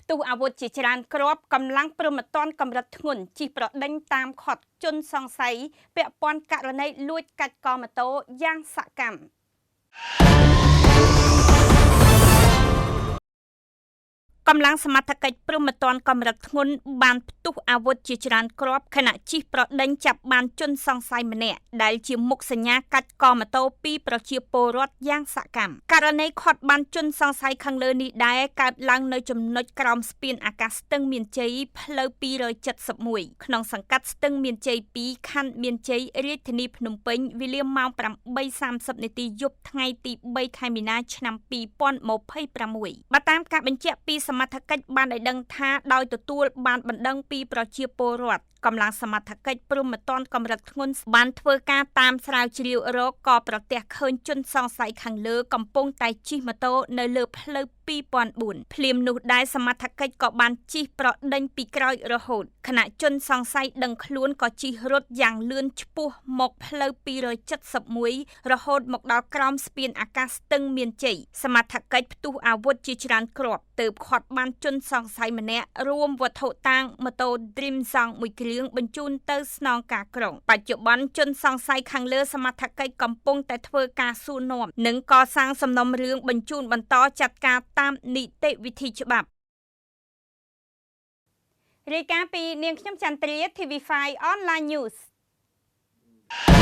ផ្ទុះអាវុធជាច្រើនគ្រាប់កម្លាំងព្រហ្មទណ្ឌកម្រិតធ្ងន់ជិះប្រដេញតាមឃាត់ជនសង្ស័យពាក់ព័ន្ធករណីលួចកាច់កម៉ូតូយ៉ាងសកម្ម កម្លាំងសមត្ថកិច្ចព្រហ្មទណ្ឌកម្រិតធ្ងន់បានផ្ទុះអាវុធជាច្រើនគ្រាប់ខណៈជិះប្រដេញចាប់បានជនសង្ស័យម្នាក់ដែលជាមុខសញ្ញាកាច់កម៉ូតូពីប្រជាពលរដ្ឋយ៉ាងសកម្មករណីឃាត់បានជនសង្ស័យខាងលើនេះដែរកើតឡើងនៅចំណុចក្រោមស្ពានអាកាសស្ទឹងមានជ័យផ្លូវ271ក្នុងសង្កាត់ស្ទឹងមានជ័យ2ខណ្ឌមានជ័យរាជធានីភ្នំពេញវេលាម៉ោង8:30នាទីយប់ថ្ងៃទី3ខែមីនាឆ្នាំ2026បើតាមការបញ្ជាក់ពីសមត្ថកិច្ចបានឲ្យដឹងថាដោយទទួលបានបណ្ដឹងពីប្រជាពលរដ្ឋកម្លាំងសមត្ថកិច្ចព្រហ្មទណ្ឌកម្រិតធ្ងន់បានធ្វើការតាមស្រាវជ្រាវរកក៏ប្រទះឃើញជនសង្ស័យខាងលើកំពុងតែជិះម៉ូតូនៅលើផ្លូវ2004ភ្លាមនោះដែរសមត្ថកិច្ចក៏បានជិះប្រដេញពីក្រោយរហូតខណៈជនសង្ស័យដឹងខ្លួនក៏ជិះរត់យ៉ាងលឿនឆ្ពោះមកផ្លូវ271រហូតមកដល់ក្រោមស្ពានអាកាសស្ទឹងមានជ័យសមត្ថកិច្ចផ្ទុះអាវុធជាច្រើនគ្រាប់ទើបឃាត់បានជនសង្ស័យម្នាក់រួមវត្ថុតាងម៉ូតូ Dream Song មួយគ្រឿងបញ្ជូនទៅស្នងការក្រុងបច្ចុប្បន្នជនសង្ស័យខាងលើសមត្ថកិច្ចកំពុងតែធ្វើការសួរនាំនិងកសាងសំណុំរឿងបញ្ជូនបន្តចាត់ការតាមនីតិវិធីច្បាប់រាយការណ៍ពីនាងខ្ញុំចន្ទ្រា TV5 Online News។